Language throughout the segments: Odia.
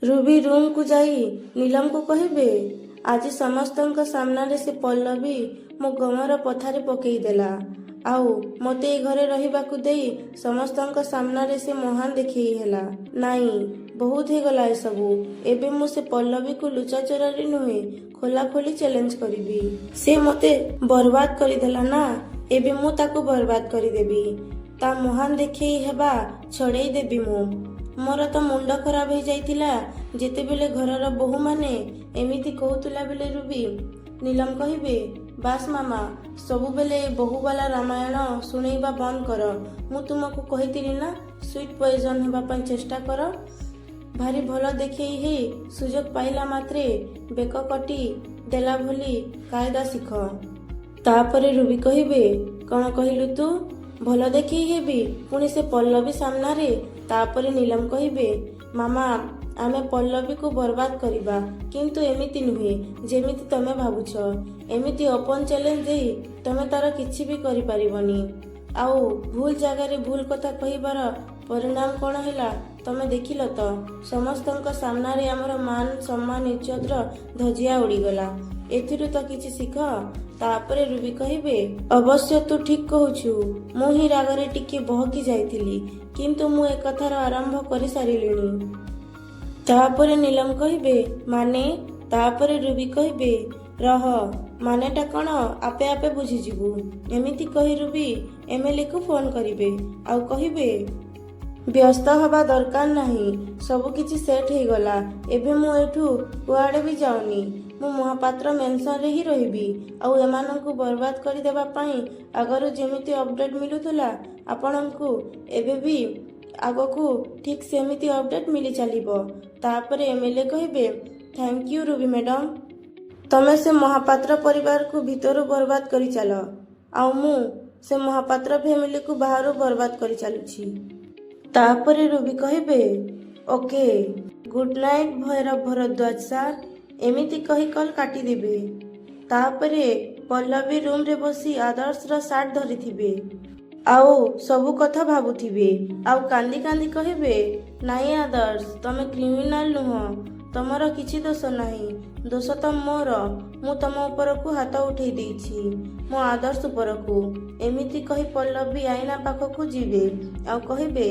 ରୁବି ରୁମ୍କୁ ଯାଇ ନୀଲମକୁ କହିବେ, "ଆଜି ସମସ୍ତଙ୍କ ସାମ୍ନାରେ ସେ ପଲ୍ଲବୀ ମୋ ଗମର ପଥାରେ ପକେଇଦେଲା। ଆଉ ମୋତେ ଏ ଘରେ ରହିବାକୁ ଦେଇ ସମସ୍ତଙ୍କ ସାମ୍ନାରେ ସେ ମହାନ ଦେଖେଇ ହେଲା। ନାଇଁ, ବହୁତ ହେଇଗଲା ଏସବୁ। ଏବେ ମୁଁ ସେ ପଲ୍ଲବୀକୁ ଲୁଚାଚୋରାରେ ନୁହେଁ, ଖୋଲାଖୋଲି ଚ୍ୟାଲେଞ୍ଜ କରିବି। ସେ ମୋତେ ବର୍ବାଦ କରିଦେଲା ନା, ଏବେ ମୁଁ ତାକୁ ବର୍ବାଦ କରିଦେବି। ତା ମହାନ ଦେଖେଇ ହେବା ଛଡ଼େଇ ଦେବି ମୁଁ। ମୋର ତ ମୁଣ୍ଡ ଖରାପ ହେଇଯାଇଥିଲା ଯେତେବେଳେ ଘରର ବୋହୂମାନେ ଏମିତି କହୁଥିଲା ବେଳେ।" ରୁବି ନୀଲମ କହିବେ, "ବାସ୍ ମାମା, ସବୁବେଳେ ଏ ବୋହୂବାଲା ରାମାୟଣ ଶୁଣେଇବା ବନ୍ଦ କର। ମୁଁ ତୁମକୁ କହିଥିଲି ନା, ସୁଇଟ୍ ପଏଜନ୍ ହେବା ପାଇଁ ଚେଷ୍ଟା କର। ଭାରି ଭଲ ଦେଖେଇ ହେଇ ସୁଯୋଗ ପାଇଲା ମାତ୍ରେ ବେକ କଟି ଦେଲା ଭଳି କାୟଦା ଶିଖ।" ତାପରେ ରୁବି କହିବେ, "କଣ କହିଲୁ ତୁ? ଭଲ ଦେଖେଇ ହେବି ପୁଣି ସେ ପଲ୍ଲବୀ ସାମ୍ନାରେ?" ତାପରେ ନୀଲମ କହିବେ, "ମାମା, ଆମେ ପଲ୍ଲବୀକୁ ବର୍ବାଦ କରିବା, କିନ୍ତୁ ଏମିତି ନୁହେଁ ଯେମିତି ତମେ ଭାବୁଛ। ଏମିତି ଓପନ୍ ଚ୍ୟାଲେଞ୍ଜ ଦେଇ ତମେ ତାର କିଛି ବି କରିପାରିବନି। ଆଉ ଭୁଲ ଜାଗାରେ ଭୁଲ କଥା କହିବାର ପରିଣାମ କଣ ହେଲା ତମେ ଦେଖିଲ ତ? ସମସ୍ତଙ୍କ ସାମ୍ନାରେ ଆମର ମାନ ସମ୍ମାନ ଇଜ୍ଜତର ଧଜିଆ ଉଡ଼ିଗଲା। ଏଥିରୁ ତ କିଛି ଶିଖ।" ତାପରେ ରୁବି କହିବେ, "ଅବଶ୍ୟ ତୁ ଠିକ୍ କହୁଛୁ। ମୁଁ ହିଁ ରାଗରେ ଟିକେ ବହକି ଯାଇଥିଲି। କିନ୍ତୁ ମୁଁ ଏକଥାର ଆରମ୍ଭ କରିସାରିଲିଣି।" ତାପରେ ନୀଲମ କହିବେ, "ମାନେ?" ତାପରେ ରୁବି କହିବେ, "ରହ, ମାନେଟା କଣ ଆପେ ଆପେ ବୁଝିଯିବୁ।" ଏମିତି କହି ରୁବି ଏମଏଲଏକୁ ଫୋନ କରିବେ ଆଉ କହିବେ, "ବ୍ୟସ୍ତ ହବା ଦରକାର ନାହିଁ। ସବୁ କିଛି ସେଟ୍ ହେଇଗଲା। ଏବେ ମୁଁ ଏଠୁ କୁଆଡ଼େ ବି ଯାଉନି। ମୁଁ ମହାପାତ୍ର ମେନସନରେ ହିଁ ରହିବି। ଆଉ ଏମାନଙ୍କୁ ବର୍ବାଦ କରିଦେବା ପାଇଁ ଆଗରୁ ଯେମିତି ଅପଡେଟ୍ ମିଳୁଥିଲା ଆପଣଙ୍କୁ, ଏବେ ବି ଆଗକୁ ଠିକ୍ ସେମିତି ଅପଡେଟ୍ ମିଳି ଚାଲିବ।" ତାପରେ ଏମଏଲଏ କହିବେ, "thank you Ruby madam. ତମେ ସେ ମହାପାତ୍ର ପରିବାରକୁ ଭିତରୁ ବର୍ବାଦ କରି ଚାଲ, ଆଉ ମୁଁ ସେ ମହାପାତ୍ର ଫ୍ୟାମିଲିକୁ ବାହାରୁ ବର୍ବାଦ କରି ଚାଲୁଛି।" ତାପରେ ରୁବି କହିବେ, "okay, good night Bhairav Bharadwaj sir." ଏମିତି କହି କଲ୍ କାଟିଦେବେ। ତାପରେ ପଲ୍ଲବୀ ରୁମ୍ରେ ବସି ଆଦର୍ଶର ସାର୍ଟ ଧରିଥିବେ ଆଉ ସବୁ କଥା ଭାବୁଥିବେ ଆଉ କାନ୍ଦି କାନ୍ଦି କହିବେ, "ନାଇଁ ଆଦର୍ଶ, ତମେ କ୍ରିମିନାଲ ନୁହଁ। ତମର କିଛି ଦୋଷ ନାହିଁ। ଦୋଷ ତ ମୋର। ମୁଁ ତମ ଉପରକୁ ହାତ ଉଠେଇ ଦେଇଛି, ମୋ ଆଦର୍ଶ ଉପରକୁ।" ଏମିତି କହି ପଲ୍ଲବୀ ଆଇନା ପାଖକୁ ଯିବେ ଆଉ କହିବେ,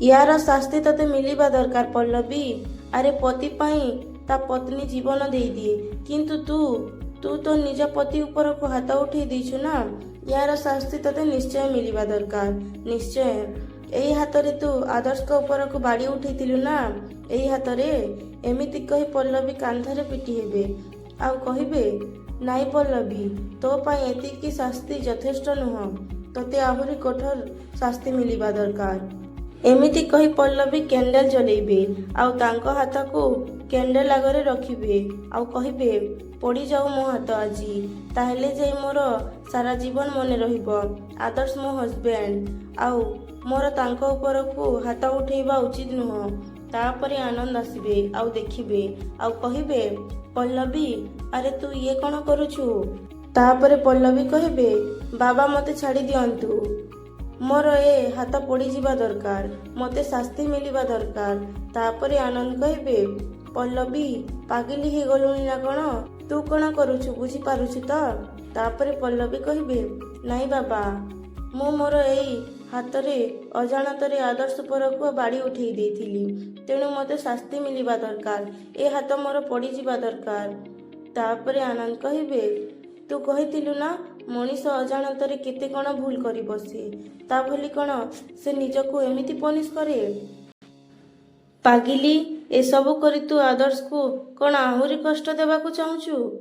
"ୟାର ଶାସ୍ତି ତତେ ମିଳିବା ଦରକାର ପଲ୍ଲବୀ। ଆରେ, ପତି ପାଇଁ ତା ପତ୍ନୀ ଜୀବନ ଦେଇଦିଏ, କିନ୍ତୁ ତୁ ତୋ ନିଜ ପତି ଉପରକୁ ହାତ ଉଠେଇ ଦେଇଛୁ ନା? ୟାର ଶାସ୍ତି ତତେ ନିଶ୍ଚୟ ମିଳିବା ଦରକାର, ନିଶ୍ଚୟ। ଏଇ ହାତରେ ତୁ ଆଦର୍ଶଙ୍କ ଉପରକୁ ବାଡ଼ି ଉଠେଇଥିଲୁ ନା, ଏଇ ହାତରେ?" ଏମିତି କହି ପଲ୍ଲବୀ କାନ୍ଥରେ ପିଟି ହେବେ ଆଉ କହିବେ, "ନାଇଁ ପଲ୍ଲବୀ, ତୋ ପାଇଁ ଏତିକି ଶାସ୍ତି ଯଥେଷ୍ଟ ନୁହଁ। ତତେ ଆହୁରି କଠୋର ଶାସ୍ତି ମିଳିବା ଦରକାର।" ଏମିତି କହି ପଲ୍ଲବୀ କ୍ୟାଣ୍ଡେଲ ଜଲେଇବେ ଆଉ ତାଙ୍କ ହାତକୁ କ୍ୟାଣ୍ଡେଲ ଆଗରେ ରଖିବେ ଆଉ କହିବେ, "ପୋଡ଼ିଯାଉ ମୋ ହାତ ଆଜି, ତାହେଲେ ଯାଇ ମୋର ସାରା ଜୀବନ ମନେ ରହିବ ଆଦର୍ଶ ମୋ ହଜବେଣ୍ଡ ଆଉ ମୋର ତାଙ୍କ ଉପରକୁ ହାତ ଉଠେଇବା ଉଚିତ ନୁହଁ।" ତାପରେ ଆନନ୍ଦ ଆସିବେ ଆଉ ଦେଖିବେ ଆଉ କହିବେ, "ପଲ୍ଲବୀ, ଆରେ ତୁ ଇଏ କଣ କରୁଛୁ?" ତାପରେ ପଲ୍ଲବୀ କହିବେ, "ବାବା, ମୋତେ ଛାଡ଼ି ଦିଅନ୍ତୁ। ମୋର ଏ ହାତ ପୋଡ଼ିଯିବା ଦରକାର। ମୋତେ ଶାସ୍ତି ମିଳିବା ଦରକାର।" ତାପରେ ଆନନ୍ଦ କହିବେ, "ପଲ୍ଲବୀ, ପାଗିଲି ହେଇଗଲୁଣି ନା କଣ? ତୁ କଣ କରୁଛୁ ବୁଝିପାରୁଛୁ ତ?" ତାପରେ ପଲ୍ଲବୀ କହିବେ, "ନାଇଁ ବାବା, ମୁଁ ମୋର ଏଇ ହାତରେ ଅଜାଣତରେ ଆଦର୍ଶ ଉପରକୁ ବାଡ଼ି ଉଠେଇ ଦେଇଥିଲି। ତେଣୁ ମୋତେ ଶାସ୍ତି ମିଳିବା ଦରକାର। ଏ ହାତ ମୋର ପୋଡ଼ିଯିବା ଦରକାର।" ତାପରେ ଆନନ୍ଦ କହିବେ, "ତୁ କହିଥିଲୁ ନା, ମଣିଷ ଅଜାଣତରେ କେତେ କଣ ଭୁଲ କରି ବସେ। ତା ବୋଲି କଣ ସେ ନିଜକୁ ଏମିତି ପନିଶ କରେ? ପାଗିଲି, ଏସବୁ କରି ତୁ ଆଦର୍ଶକୁ କଣ ଆହୁରି କଷ୍ଟ ଦେବାକୁ ଚାହୁଁଛୁ?"